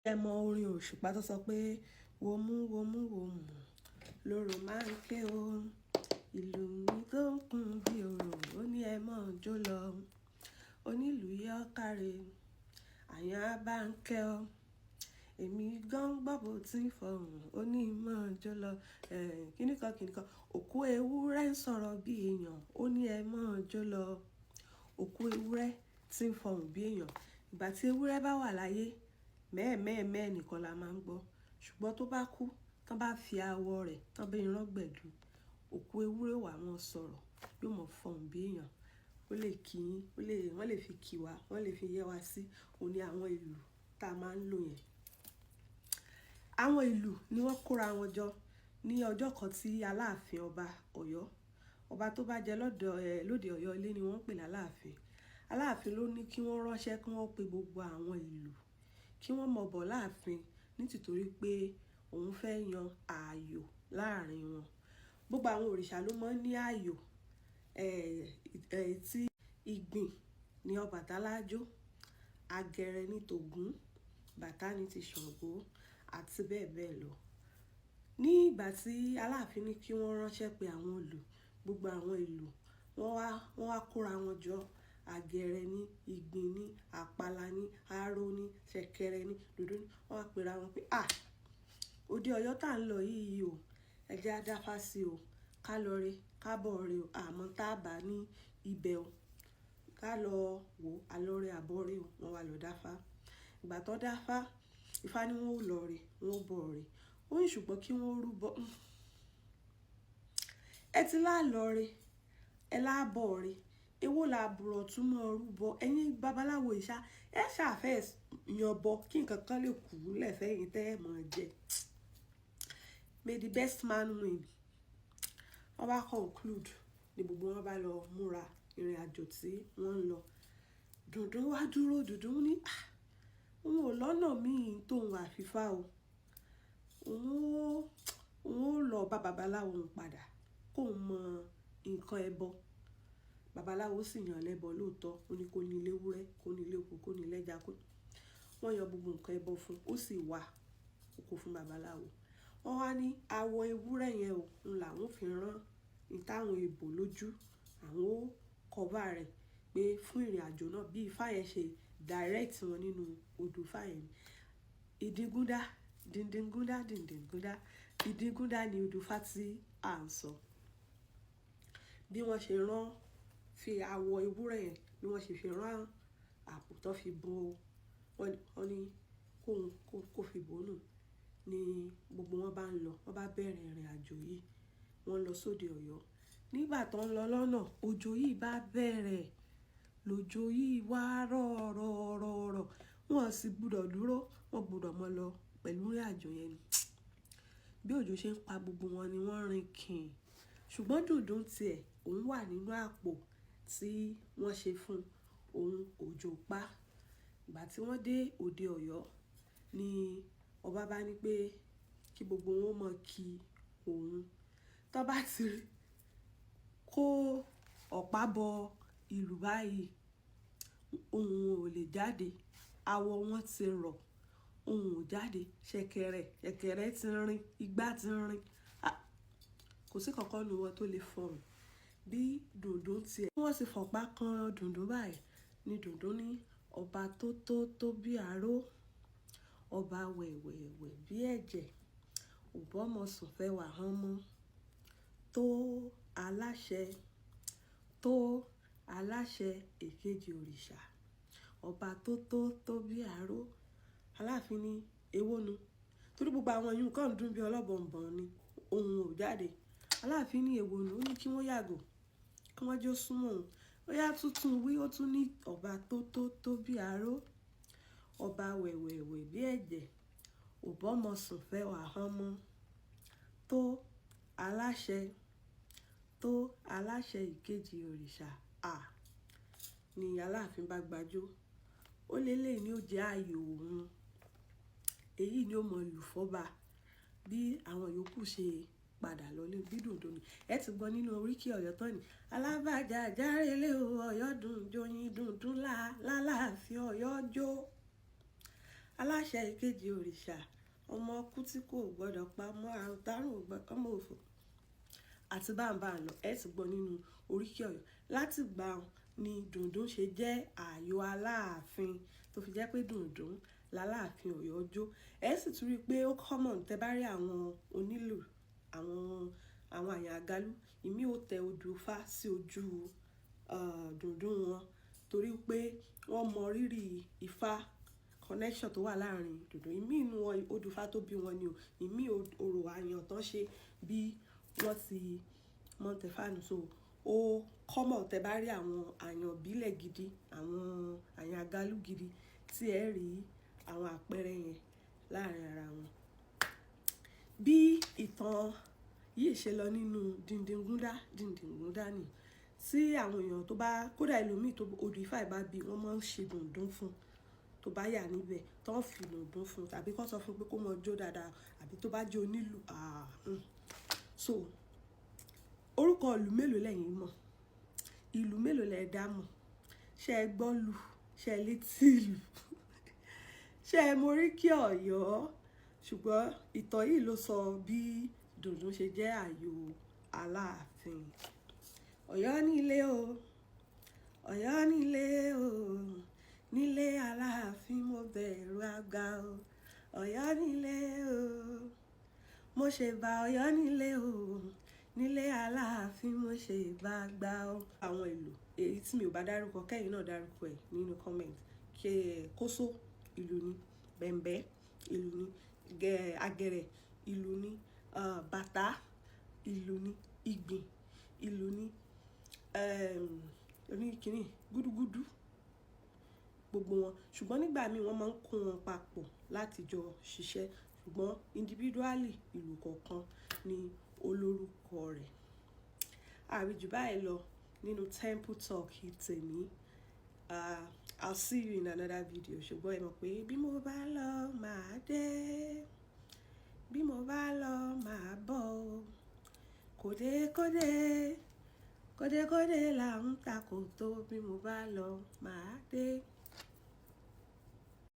Ẹ mọ orin Òṣùpá tó sọ pé wòmú wòmú wòmù lóró máa ń ké o. Ìlù mi tó ń kún bí orò, ó ní ẹ mọ̀ jó lọ. Onílù yọ́ káre, àyàn á bá ń kẹ́ ọ. Èmi gan gbọ́ bó tí ń fọhùn, ó ní mọ̀ jó lọ. Kíníkan kíníkan, òkú ewúrẹ́ ń sọ̀rọ̀ bí èèyàn, ó ní ẹ mọ̀ jó lọ. Òkú ewúrẹ́ tí ń fọhùn bí èèyàn. Ìgbà tí ewúrẹ́ bá wà láyé, mẹ́ẹ̀mẹ́ẹ̀mẹ́ẹ̀ nìkan la máa ń gbọ́. Ṣùgbọ́n tó bá kú, tán bá fi awọ rẹ̀, tán bá rán gbẹ̀du, òkú ewúrẹ́ wà máa sọ̀rọ̀, yóò mọ̀ fọhùn bí èèyàn. Ó lè kí yín, ó lè, wọ́n lè fi kí wa, wọ́n lè fi yẹ́ wa sí. Ó ní àwọn ìlù tá a máa ń lò yẹn. Àwọn ìlù ni wọ́n kóra wọn jọ ní ọjọ́ kan tí Aláàfin ọba Ọ̀yọ́, ọba tó bá jẹ lọ́dọ̀ ẹ lóde Ọ̀yọ́ ilé ni wọ́n ń pè ní Aláàfin. Aláàfin ló ní kí wọ́n ránṣẹ́ kí wọ́n pe gbogbo àwọn ìlù, kí wọ́n mọ̀ bọ̀ láàfin nítorí pé òun fẹ́ yan ààyò láàrin wọn. Gbogbo àwọn òrìṣà ló máa ń ní ààyò. Tí ìgbín ni Ọbàtálá jó, agẹrẹ ní tògún, bàtá ní ti Ṣàngó àti bẹ́ẹ̀ bẹ́ẹ̀ lọ. Ní ìgbà tí Aláàfin ní kí wọ́n ránṣẹ́ pé àwọn ìlù, gbogbo àwọn ìlù wọ́n wá kóra wọn jọ. Agẹrẹ ní, ìgbín ní, àpàlà ní, aró ní, ṣẹ̀kẹ̀rẹ̀ ní, dùndún ní. Wọ́n wá pera wọn pé, "à, òde Ọ̀yọ́ tá ń lọ yìí o, ẹ jẹ́ á dáfá sí o. Ká lọ re, ká bọ̀ re o, àmọ́ tá bá ní ibẹ̀ o. Ká lọ wò, a lọ re àbọ̀ re o." Wọ́n wá lọ dáfá. Ìgbà tó dáfá, Ifá ní wọ́n ó lọ re, wọ́n ó bọ̀ re. Ó ní ṣùgbọ́n kí wọ́n rúbọ. Ẹ ti lá lọ re, ẹ lá bọ̀ re. Èwo la bùrọ̀ tún mọ́ rúbọ. Ẹ̀yin babaláwo ìṣá, ẹ ṣà fẹ́ yan bọ kí ǹkan kan lè kú lẹ́fẹ̀ẹ́ yín tẹ́ ẹ mọ̀ jẹ. May the best man win. Wọ́n bá conclude ní gbogbo wọn bá lọ múra ìrìnàjò tí wọ́n ń lọ. Dùndún wá dúró, Dùndún ní, "à, òun ò lọ́nà míì tóun àfifá o. Òun ó lọ bá babaláwo òun padà kó mọ nǹkan ẹbọ." Babaláwo sì yàn lẹ́bọ lóòótọ́. Ó ní kó ní ilé ewúrẹ́, kó ní ilé oko, kó ní ilé ẹja, kó. Wọ́n yan gbogbo nǹkan ẹbọ fún un, ó sì wá oko fún babaláwo. Wọ́n wá ní awọ ewúrẹ́ yẹn o, ń làwọn fi rán ìtàwọn èbò lójú. Àwọn ó cover rẹ̀ pé fún ìrìnàjò náà bí Ifá yẹn ṣe direct wọn nínú odù Ifá yẹn. Ìdígúndá, dìndíngúndá, dìndíngúndá. Ìdígúndá ni odù Ifá tí à ń sọ. Bí wọ́n ṣe rán fi awọ ewúrẹ́ yẹn, bí wọ́n ṣe fi rán àpò tó fi bo, wọ́n ní kó fi bò nù ní gbogbo wọn bá ń lọ. Wọ́n bá bẹ̀rẹ̀ ìrìnàjò yìí, wọ́n lọ sóde Ọ̀yọ́. Nígbà tó ń lọ lọ́nà, òjò yìí bá bẹ̀rẹ̀. Lójó yìí wá rọ̀ rọ̀ rọ̀ rọ̀. Wọ́n sì gbọdọ̀ dúró, wọ́n gbọdọ̀ mọ́ lọ pẹ̀lú ìrìnàjò yẹn ni. Bí òjò ṣe ń pa gbogbo wọn ni wọ́n rìn kìn. Ṣùgbọ́n Dùndún tí ẹ̀, òun wà nínú àpò tí wọ́n ṣe fún òun, òjò pa. Ìgbà tí wọ́n dé òde Ọ̀yọ́ ni ọba bá ní pé kí gbogbo wọn mọ̀ kí òun. Tán bá ti kó ọ̀pá bọ ìlú báyìí, ohùn ò lè jáde. Awọ wọn ti rọ̀, ohùn ò jáde. Ṣẹ̀kẹ̀rẹ̀, ṣẹ̀kẹ̀rẹ̀ ti rin, igbá ti rin. A, kò sí kankan nínú wọn tó lè fọhùn. Bí Dùndún tí ẹ̀, wọ́n sì fọ̀pá kan Dùndún báyìí. Ni Dùndún ní ọba tó bí aró, ọba wẹ̀wẹ̀wẹ̀ bí ẹ̀jẹ̀, òbọ́mọsùn fẹ́ wà hán mọ́. Tó aláṣẹ, tó aláṣẹ èkejì òrìṣà, ọba tó bí aró. Aláàfin ní èwo nu. Torí gbogbo àwọn iyùn kan dùn bí ọlọ́bọ̀nbọ̀n ni, ohùn ò jáde. Aláàfin ní èwo nu, ó ní kí wọ́n yàgò, kí wọ́n jó súnmọ́ òun. Ó yá tuntun wí, ó tún ní ọba tó bí aró, ọba wẹ̀wẹ̀wẹ̀ bí ẹ̀jẹ̀, òbọ́mọsùn fẹ́ wà hán mọ́. Tó aláṣẹ, tó aláṣẹ ìkejì òrìṣà. À, ní Aláàfin bá gbàjọ. Ó lé lé ní ó jẹ́ ààyò òun. Èyí ni ó mọ lù fọ́ba bí àwọn yòókù ṣe padà lọlé bí Dùndún ni. Ẹ ti gbọ́ nínú oríkì Ọ̀yọ́ tán ni. Alábàjá járelé o, Ọ̀yọ́ dùn joyin dùndún lá, láláàfin Ọ̀yọ́ jó. Aláṣẹ ìkejì òrìṣà, ọmọ kú tí kò gbọ́dọ̀ pa mọ́, àrùn tárùn ọmọ òfò àti báńbá lọ. Ẹ ti gbọ́ nínú oríkì Ọ̀yọ́. Láti gbà ni dùndún ṣe jẹ́ ààyò Aláàfin, tó fi jẹ́ pé dùndún l'Aláàfin Ọ̀yọ́ jó. Ẹ sì tún rí i pé ó common tẹ́ bá rí àwọn onílù, àwọn àyàn àgálù, ìmí ò tẹ odù Ifá sí ojú dùndún wọn, torí pé wọ́n mọ rírì Ifá, connection tó wà láàrin dùndún. Ìmí inú wọn, odù Ifá tó bí wọn ni o, ìmí orò àyàn tán ṣe bí wọ́n ti mọ̀ tẹ̀fá nù. So ó common tẹ́ bá rí àwọn àyàn ìbílẹ̀ gidi, àwọn àyàn àgálù gidi, tí ẹ rí àwọn àpẹẹrẹ yẹn láàrin ara wọn. Bí ìtàn yìí ṣe lọ nínú Dìndìngúndá, Dìndìngúndá ni tí àwọn èèyàn tó bá kódà ẹlòmíì tó odù Ifá ìbá bí, wọ́n máa ń ṣe dùndún fún tó bá yà níbẹ̀, tó ń fi dùndún fún, tàbí kó sọ fún pé kó mọ jó dáadáa, àbí tó bá jẹ́ onílù. So orúkọ ìlú mélòó lẹ́yìn mọ̀? Ìlú mélòó lẹ dá mọ̀? Ṣé ẹ gbọ́ lù? Ṣé ẹ létí ìlú? Ṣé ẹ mọ oríkì Ọ̀yọ́? Ṣùgbọ́n ìtàn yìí ló sọ bí dùndún ṣe jẹ́ ààyò Aláàfin. Ọ̀yọ́ nílé o, Ọ̀yọ́ nílé o, nílé Aláàfin, mo bẹ̀rù àgbà o. Ọ̀yọ́ nílé o, mo ṣe bá Ọ̀yọ́ nílé o, nílé Aláàfin, mo ṣe bá gbà o. Àwọn ìlú èyí tí mi ò bá dárúkọ, kẹ́yìn náà dárúkọ ẹ̀ nínú comment. Kí kósó ìlú ni, bẹ̀m̀bẹ́ ìlú ni, agẹrẹ ìlú ni, bàtà ìlú ni, ìgbìn ìlú ni, oníkíní gúdúgúdú, gbogbo wọn. Ṣùgbọ́n nígbà míì wọ́n máa ń kó wọn papọ̀ láti jọ ṣiṣẹ́, ṣùgbọ́n individually ìlú kọ̀ọ̀kan ní olórúkọ rẹ̀. Àríjù báyìí lọ nínú Temple Talk tèmi. I'll see you in another video. Ṣùgbọ́n ẹ mọ̀ pé bí mo bá lọ, màá dé, bí mo bá lọ, màá bọ̀ o. Kòdé kòdé kòdé kòdé là ń ta kòtó, bí mo bá lọ, màá dé.